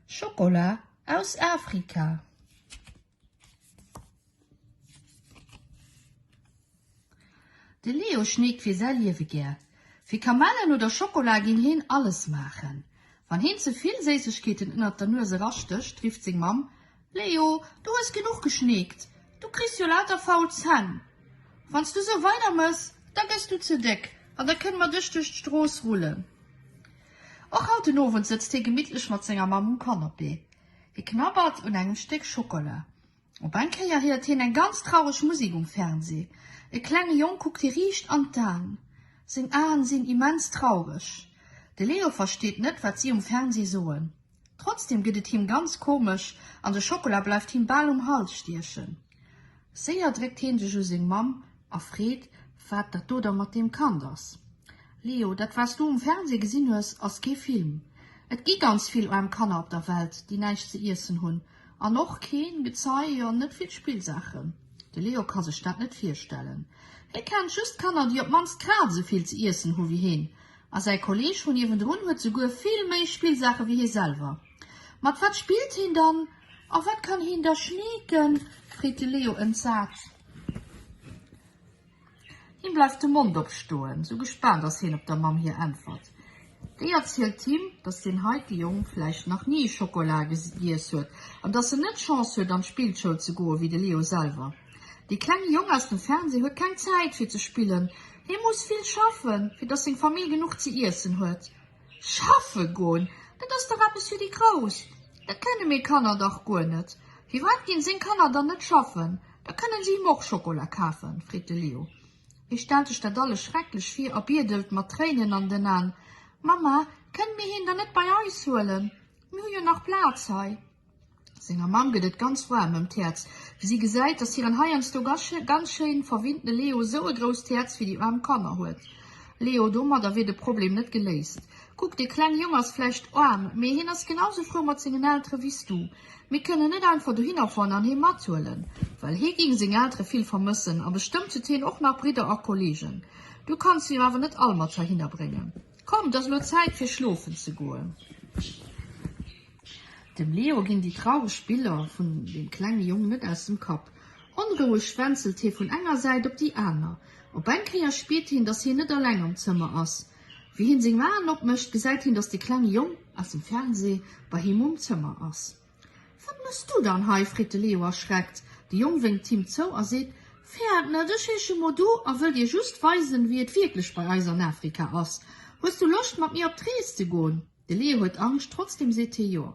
Schokola aus Afrika. De Leo schneekt fir säi Liewe gär. Fir Kamellen oder Schokola géing heen alles maachen. Wann heen ze vill Séissegkeeten ënnert der Nues erastécht, rifft seng Mamm, Leo, du hues genuch geschneekt! Du kriss jo lauter faul Zänn! Wann s du sou weider mëss, da gëss du ze déck an da kënne mer dech duerch d'Strooss rullen. Och haut den Owend sëtzt hie gemittlech mat senger Mamm um Canapé. Hie knabbert un engem Stéck Schokola. Op eng Kéier héiert hien eng ganz traureg Musek um Fernsee. E klenge Jong kuckt hie riicht an d'Aen. Seng Aen sinn immens traureg. De Leo versteet net, wat si um Fernsee soen. Trotzdeem gëtt et him ganz komesch an de Schokola bleift him bal um Hals stiechen. Séier dréckt hien sech u seng Mamm a freet, wat dat do da mat deem Kand ass. Leo, dat wat s du um Fernsee gesinn hues, ass kee Film. Et gi ganz vill aarm Kanner op der Welt, déi näischt ze iessen hunn an och keen Gezei an net vill Spillsaachen. De Leo ka sech dat net virstellen. Hie kennt just Kanner, déi op d'mannst grad esou vill ze iessen hu wéi heen. A säi Kolleeg vun niewendrun huet souguer vill méi Spillsaache wéi hie selwer. Mat wat spillt heen dann a wat kann heen da schneeken? freet de Leo entsat. Him bleift de Mond opstoen, sou gespaant ass hien op der Mamm hir Äntwert. Déi erzielt him, dass deen heite Jong vläicht nach ni Schokola giess huet an dass en net d'Chance huet an d'Spillschoul ze goe wéi de Leo selwer. Dee klenge Jong aus dem Fernsee huet keng Zäit fir ze spillen, hie muss vill schaffen, fir dass seng Famill genuch ze iessen huet. Schaffe goen, dat ass dach eppes fir déi Grouss, dat kënne mir Kanner dach guer net. Firwat ginn seng Kanner dann net schaffen, da kënnen si him och Schokola kafen? freet de Leo. Hie stellt sech dat alles schrecklech vir a biedelt mat Tréinen an den An, Mamma, kënne mir hien dann net bei eis huelen? Mir hu jo nach Plaz hei. Senger Mamm gëtt et ganz waarm ëm d'Häerz, wéi si gesäit, dass hiren heiansdo ganz schéin verwinntene Leo sou e grousst Häerz fir déi aarm Kanner huet. Leo, domadder wier de Problem net geléist. Kuck, dee kleng Jong ass vläicht aarm, mee hien ass genau sou frou mat sengen Eltere wéi s du. Mir kënnen net einfach dohinner fueren an hie mathuelen, well hie géing seng Eltere vill vermëssen a bestëmmt huet hien och nach Bridder a Kolleegen. Du kanns se jo awer net all mat heihinner bréngen. Komm, 't ass elo Zäit fir schlofen ze goen. Dem Leo ginn déi traureg Biller vun deem klenge Jong net aus dem Kapp. Onroueg schwänzelt hie vun enger Säit op déi aner. Op eng Kéier spiert hien, dass hien net alleng am Zëmmer ass. Wéi hien seng Aen opmécht, gesäit hien, dass de klenge Jong aus dem Fernsee bei him um Zëmmer ass. Wat mëss du dann hei? freet de Leo erschreckt. De Jong wénkt him zou a seet, Fäert net, ech heesche Modou a wëll dir just weisen, wéi et wierklech bei eis an Afrika ass. Hues du Loscht, mat mir op d'Rees ze goen? De Leo huet Angscht, trotzdem seet hie jo.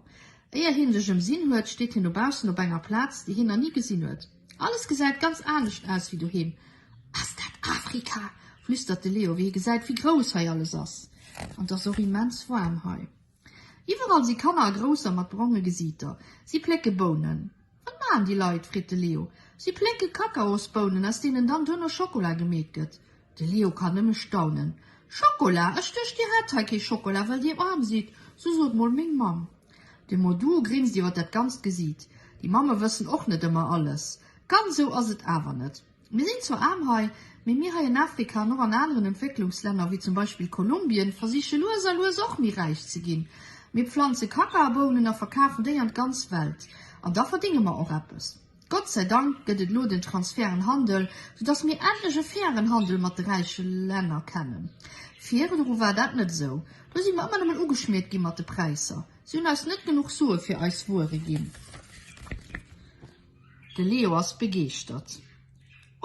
Éier hien sech ëmsinn huet, steet hien dobaussen op enger Plaz, déi hien nach ni gesinn huet. Alles gesäit ganz anescht aus wéi doheem. Ass dat Afrika? flüstert de Leo, wéi hie gesäit, wéi grouss hei alles ass. An 't ass och immens waarm hei. Iwwerall si Kanner a Grousser mat bronge Gesiiter. Si plécke Bounen. Wat maachen déi Leit? freet de Leo. Si plécke Kakaosbounen, aus deenen dann duerno Schokola gemeet gëtt. De Leo kann nëmme staunen. Schokola? Ech duecht dir hätt hei kee Schokola, well dir aarm sidd, sou sot mol meng Mamm. De Modou grinst iwwer dat ganzt Gesiit. Déi Mamme wëssen och net ëmmer alles. Ganz esou ass et awer net. Mir sinn zwar aarm hei, mee mir hei an Afrika an och an aneren Entwécklungslänner, wéi zum Beispill Kolumbien, versiche lues a lues och méi räich ze ginn. Mir pflanze Kakaobounen a verkafen déi an d'ganz Welt. An da verdénge mer och eppes. Gott sei Dank gëtt et elo den transfairen Handel, soudass mir endlech e fairen Handel mat de räiche Länner kennen. Virdru war dat net esou. Do si mer ëmmer nëmmen ugeschmiert gi mat de Präisser. Si hunn eis net genuch Sue fir eis Wuere ginn. De Leo ass begeeschtert.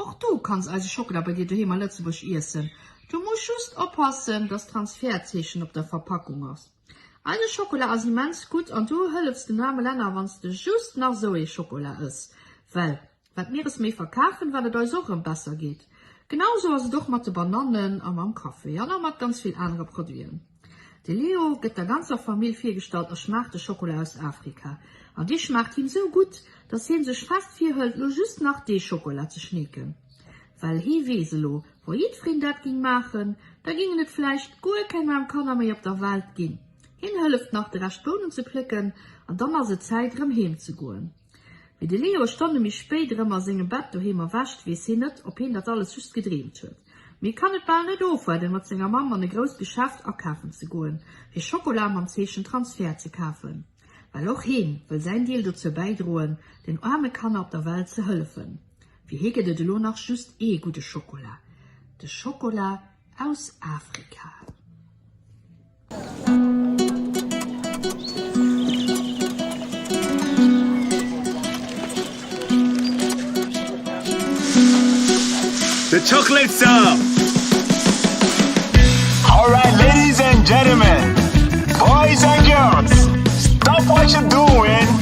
Och du kanns eise Schockela bei dir doheem a Lëtzebuerg iessen. Du muss just oppassen, dass d'Transfertzeechen op der Verpackung ass. Eise Schockela ass immens gutt an du hëllefs den aarme Länner wann s de just nach sou ee Schockela ëss. Well wat mir es méi verkafen, wat et eis och erëm besser geet. Genau sou ass et och mat de Banannen a mam Café an och mat ganz vill anere Produiten. De Leo gëtt der ganzer Famill virgestallt a schmaacht de Schokola aus Afrika. An dee schmaacht him sou gutt, dass hien sech fest virhëlt lo just nach dee Schokola ze schneeken. Well hee weess elo, wa jiddwereen dat ging maachen, da gingen et vläicht guer keng aarm Kanner méi op der Welt ginn. Hien hëlleft nach de Rescht Bounen ze plécken an dann ass et Zäit erëm heem ze goen. Wéi de Leo Stonne méi spéit erëm a sengem Bett doheem erwächt, weess hien net, ob hien dat alles just gedreemt huet. Mee e kann et bal net ofwaarden, mat senger Mamm an e grousst Geschäft akafen ze goen, fir Schokola mam Zeechen Transfer ze kafen. Well och heen wëll säin Deel dozou bäidroen, den aarme Kanner op der Welt ze hëllefen. Fir hie gëtt et elo nach just ee gudde Schokola, de Schokola aus Afrika. The chocolate song. All right, ladies and gentlemen, boys and girls, stop what you're doing.